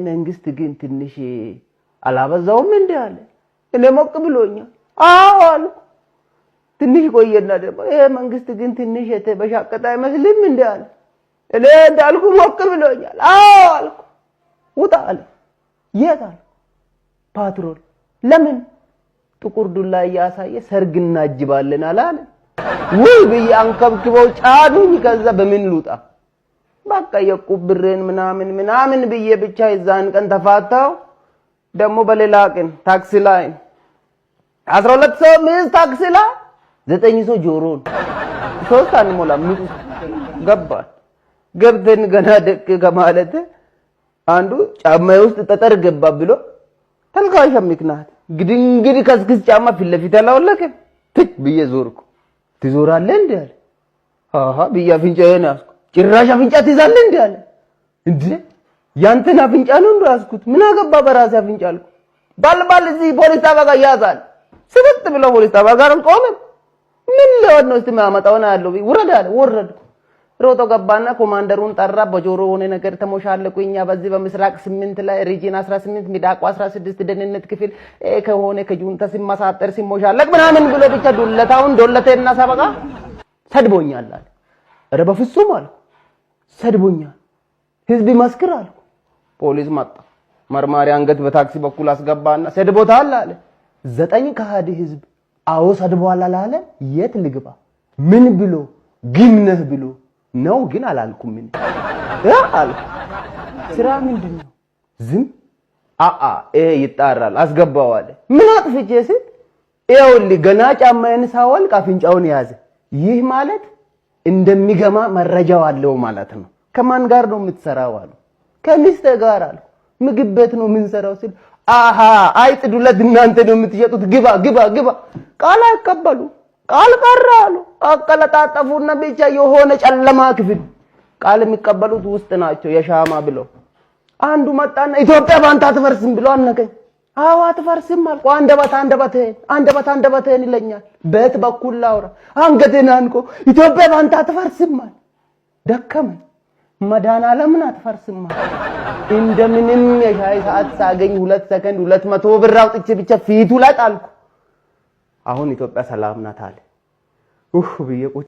መንግስት ግን ትንሽ አላበዛውም እንዴ አለ። እኔ ሞቅ ብሎኛል። አዎ አልኩ። ትንሽ ቆየና ደግሞ ይሄ መንግስት ግን ትንሽ የተበሻቀጠ አይመስልም እንዴ አለ። እኔ እንዳልኩ ሞቅ ብሎኛል። አዎ አልኩ። ውጣ አለ። የት አልኩ። ፓትሮል። ለምን? ጥቁር ዱላ እያሳየ ሰርግ እናጅባለን አለ አለ። ውይ ብዬ አንከብክበው ጫኑኝ። ከዛ በምን ልውጣ? በቃ የቁብ ብሬን ምናምን ምናምን ብዬ ብቻ የዛን ቀን ተፋታው። ደግሞ በሌላ ቀን ታክሲ ላይ 12 ሰው ሚይዝ ታክሲ ላይ 9 ሰው ጆሮን 3 አንሞላም ንጹህ ገባን። ገብተን ገና ደቅ ከማለት አንዱ ጫማዬ ውስጥ ጠጠር ገባ ብሎ ተልካሻ ምክንያት ግድንግድ ከስክስ ጫማ ፊት ለፊት አላወለቅም። ትች ብዬ ዞርኩ። ትዞራለህ እንዴ አለ። አሃ ብዬ አፍንጫዬን ያዝኩ። ጭራሽ አፍንጫ ትይዛለህ እንዴ አለ። እንዴ ያንተን አፍንጫ ነው እንዴ ያዝኩት? ምን አገባ በራሴ አፍንጫ አልኩ። ባልባል እዚህ ፖሊስ ጣቢያ ጋር ያዛል። ስብጥ ብሎ ፖሊስ ጣቢያ ጋር ቆመ። ምን ሊሆን ነው? እስቲ የሚያመጣውን አያለሁ። ውረድ አለ። ወረድኩ። ሮጦ ገባና ኮማንደሩን ጠራ። በጆሮ የሆነ ነገር ተሞሻለቁ። እኛ በዚህ በምስራቅ 8 ላይ region 18 ሚዳቋ 16 ደህንነት ክፍል ከሆነ ከጁንታ ሲመሳጠር ሲሞሻለቅ ምናምን ብሎ ብቻ ዱለታውን ዶለቴና ሰበቃ ሰድቦኛል አለ። ኧረ በፍጹም አልኩ። ሰድቦኛል፣ ህዝብ ይመስክር አልኩ። ፖሊስ መጣ። መርማሪ አንገት በታክሲ በኩል አስገባና ሰድቦታል አለ። 9 ከሃዲ ህዝብ አዎ ሰድቧል አላለ። የት ልግባ? ምን ብሎ ግም ነህ ብሎ ነው ግን አላልኩም። ምን አልኩ። ስራ ምንድን ነው? ዝም አአ ይሄ ይጣራል አስገባው አለ። ምን አጥፍቼ ስል ይኸውልህ ገና ጫማዬን ሳወልቅ አፍንጫውን ያዘ። ይህ ማለት እንደሚገማ መረጃው አለው ማለት ነው። ከማን ጋር ነው የምትሰራው አሉ። ከሚስቴ ጋር አልኩ። ምግብ ቤት ነው የምንሰራው ስል አሃ አይጥ ዱለት እናንተ ነው የምትሸጡት፣ ግባ ግባ ግባ። ቃል አይቀበሉ ቃል ቀረ አሉ። አቀለጣጠፉና ብቻ የሆነ ጨለማ ክፍል ቃል የሚቀበሉት ውስጥ ናቸው የሻማ ብለው። አንዱ መጣና ኢትዮጵያ ባንተ አትፈርስም ብሎ አነቀኝ። አዎ አትፈርስም አልኩ። አንደበት አንደበትህን አንደበት አንደበትህን ይለኛል። በት በኩል ላውራ አንገቴን አንቆ ኢትዮጵያ ባንተ አትፈርስም አለ። ደከመኝ። መድኃኒዓለምን አትፈርስም አለ። እንደምንም የሻይ ሰዓት ሳገኝ 2 ሰከንድ 200 ብር አውጥቼ ብቻ ፊቱ ላይ ጣልኩ። አሁን ኢትዮጵያ ሰላም ናት አለ። ኡፍ ብዬ ቁጭ